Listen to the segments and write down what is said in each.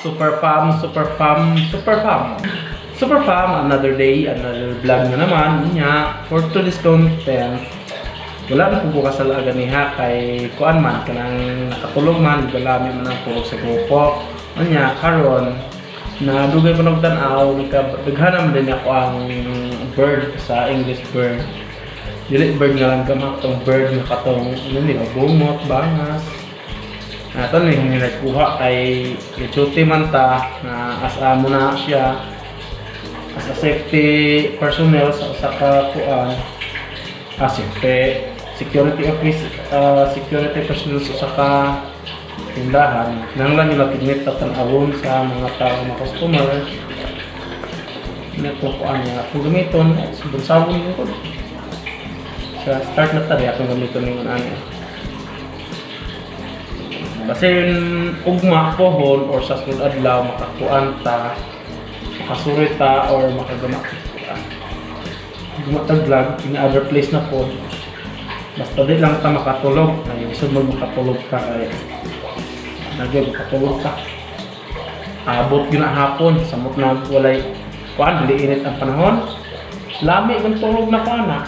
Super fam, super fam, super fam. Super fam, another day, another vlog na naman. Nya, for today's content, wala na po bukas sa laagan niha kay kuan man, kanang nakatulog man, galami man ang tulog sa grupo. Nya, karon na dugay pa nagtan-aw, daghan naman din ako ang bird sa English bird. Dili bird nga lang gamak tong bird nga katong ano nila, bungot, bangas. Ato ni nagkuha kay duty man ta na as amo na siya as a safety personnel sa usa ka kuan, safety security office, security personnel sa usa ka tindahan nang lang nila pigmit tan-awon sa mga tao, mga customer neto kuan nga kung gamiton sabon ko sa start na ta akong gamiton ning ani. Basin ugma pohon or sa sunod adlaw makakuan ta, makasuri ta or makagama guma ta vlog in other place na po. Basta di lang ta makatulog. Ay, isod mo makatulog ka kay nagyo makatulog ka. Abot gyud na hapon, samot na walay kuan, dili init ang panahon. Lami kung tulog na ko ana.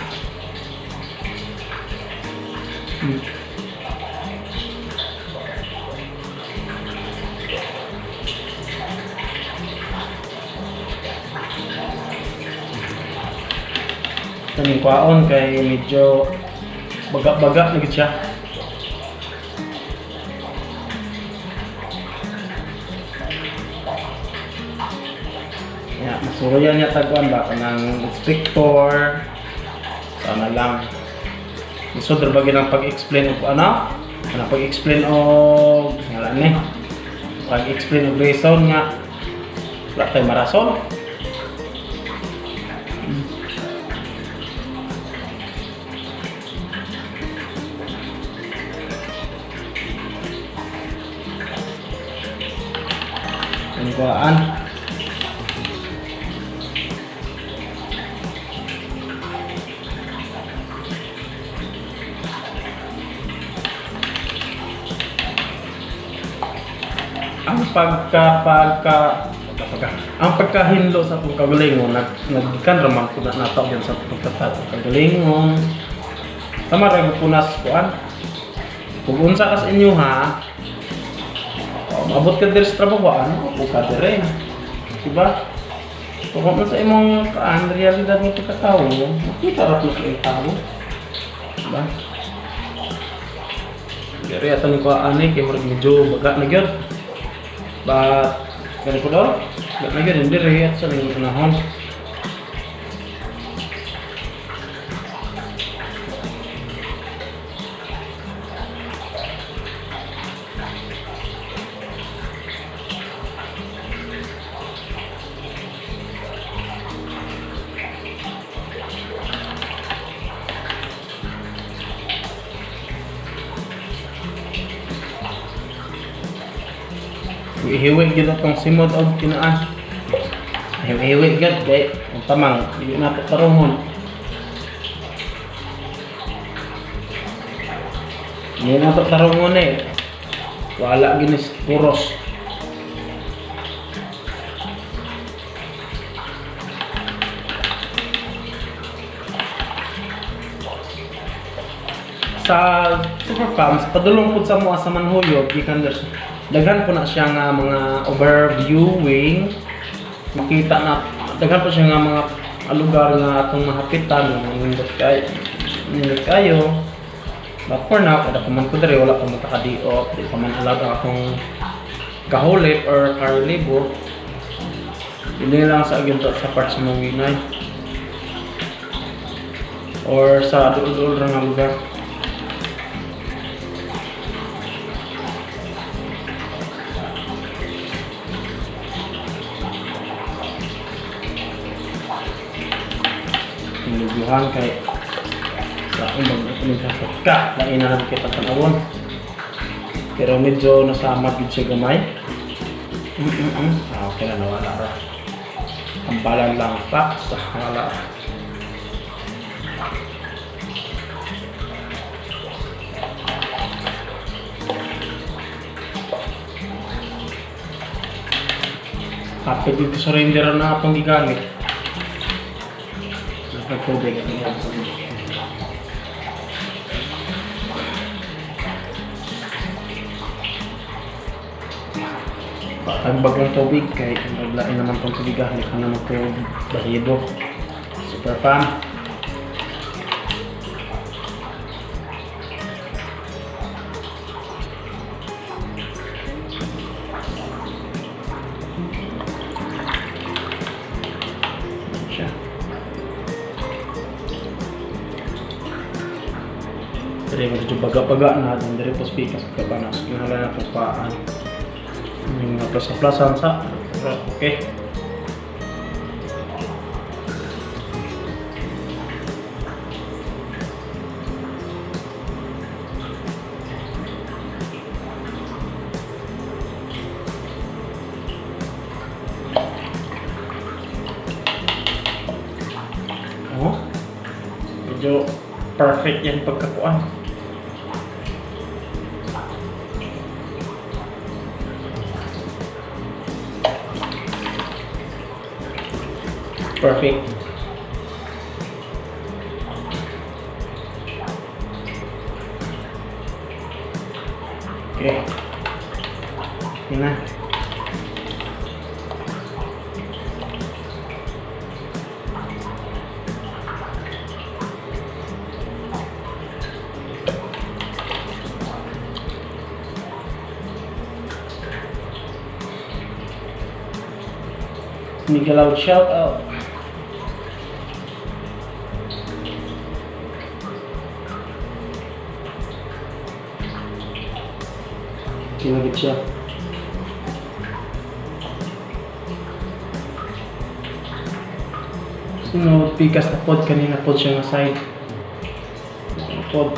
Kaning kwaon kay medyo baga-baga na gid siya. Ya, masuroyan niya taguan ba kanang inspector. Sana lang. Isod ra ba gyud ang pag-explain og ano? Kanang pag-explain og ngalan ni. Pag-explain og reason nga wala tay marason. Ang kuhaan. Ang pagka pagka pagka ang pagkahinlo sa atong kagalingon nag naggikan ra man pud na nato yan sa pagkatao kagalingon sama ra gyud punas kuan kung unsa ka sa inyo ha, maabot ka diri sa trabaho, ano po ka diri, diba? Kung ano sa imong kaan realidad ng pagkatao, makita ra po sa iyong tao, diba? Diri ato ni kuan eh kay murag medyo baga na gyud. But kani ko daw, baga na gyud diri at sa ning unahon. Ihiwi gyud atong simod og kinaan. Hiwi gyud kay ang tamang dili nato tarungon. Hindi nato tarungon eh. Wala ginis puros. Sa Super Farms, padulong pud sa mua sa Manhuyog, gikan daghan po na siya nga mga overviewing. Makita na daghan po siya nga mga lugar nga atong mahapitan nga nindot kayo. But for now, kada pa man ko diri, wala pa man ta kadiop, di pa man allowed ang akong kahulip or karlibo. Hindi lang sa aginto sa parts sa Mawinay or sa duol-duol ra nga lugar. Tinugduhan kay sa akong mag-upunin sa ka lain na lang kita tanawon. Pero medyo nasama gid siya gamay. Ah, okay na, nawala ra. Tambalan lang pa sa wala. Kapit dito surrender na atong gigamit. Nagtubig at tubig. Ang bagong tubig kay maglain naman tong tubig ah, hindi ka naman ito balibo. Super fun. Siya. Dire medyo baga-baga na din dire po speakers ka ba na kinahanglan na itong paan. Yung mga plasa-plasan sa okay. Oh, medyo perfect yan pagkakuan. Perfect. Okay. Yun na. Miguel out, shout out. Kinagit siya. Sino pikas na pod kanina pod siya nga side. Pod.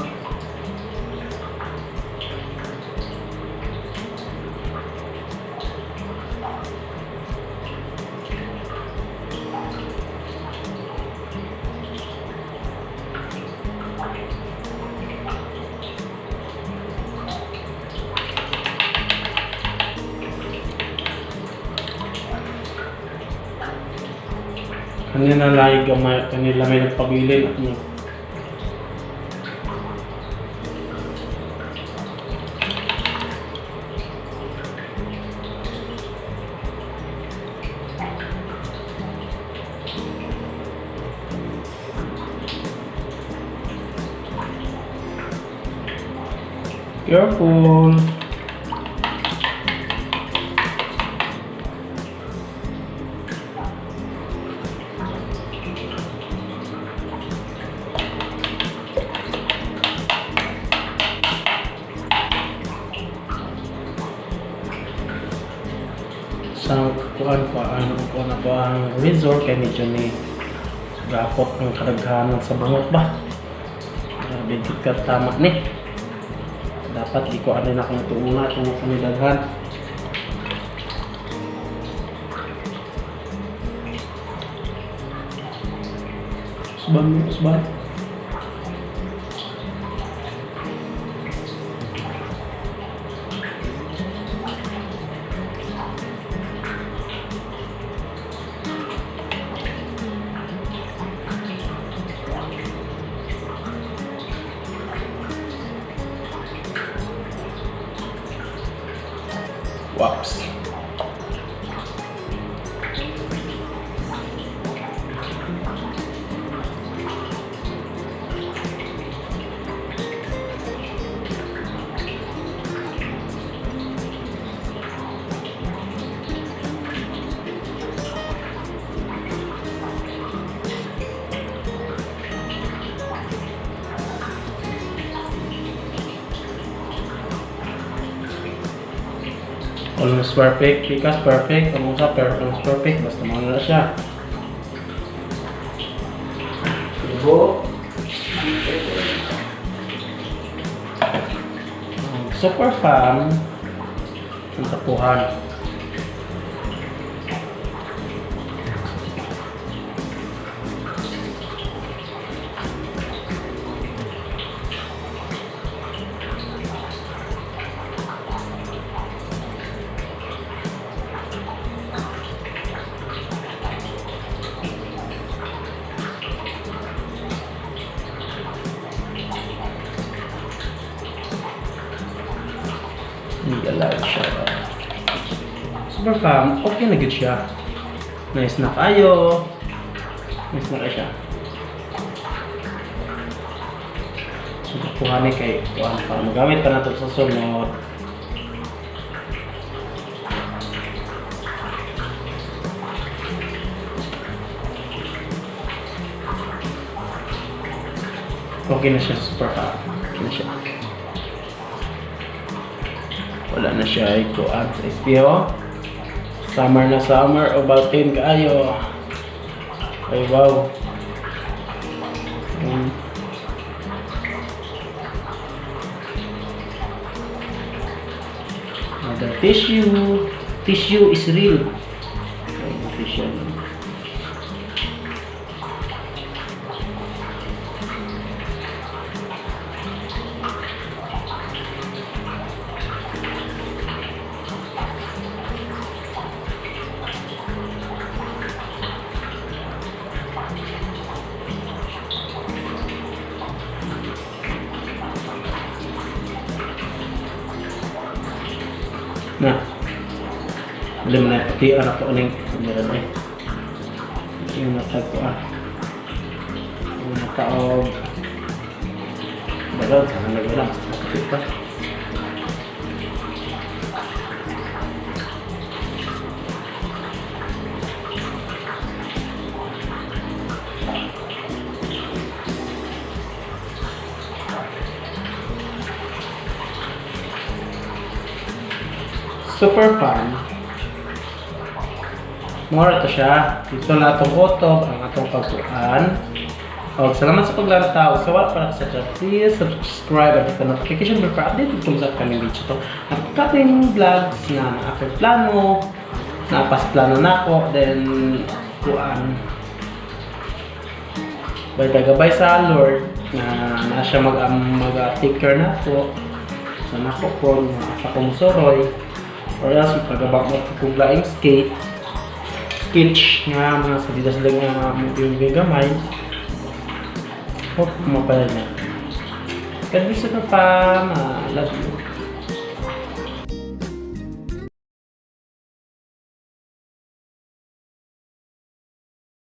Kanina lagi gamay, kanila may nagpabilin at mo. Careful. Sa kuan pa ang kuan na ba ang resort kay medyo ni gapot ang kadaghanan sa bangot ba. Grabe gid ka tama ni. Dapat di ko ano na akong tuuna tungod sa daghan. Usban, usban. Waps. Almost perfect. Pikas perfect. Ang usa pero almost perfect. Basta mga na siya. Ibo. Super fun. Ang tapuhan. Super fam, okay na gud siya. Nice na kayo. Nice na kayo siya. So, kuha ni kay kuha para magamit pa nato sa sunod. Okay na siya, super fam. Okay na siya. Wala na siya ay kuan sa SPO. Summer na summer, Ovaltine kaayo. Ay, wow. Another tissue. Tissue is real. Ay, tissue. Na. Alam mo na, pati anak ko uling meron eh. Yung natag ko ah. Yung nataog. Balod, sana nagwala. Mas puti pa. Super fun. Mora to siya. Dito na atong utob, ang atong pagkuan. Og salamat sa paglantaw. Sa wala pa sa chat, please subscribe at hit the notification bell para update kung sa upcoming video to. At upcoming vlogs na na plano, napas plano na ako, then kuan. By gabay sa Lord na na siya mag take care na ako. Sa nako po, na sa akong soroy. Or else, pagabak mo kung laing skate, sketch nga mga sa didas lang nga yung gamay. Hope mapala niya. God bless you pa, ma. Love you.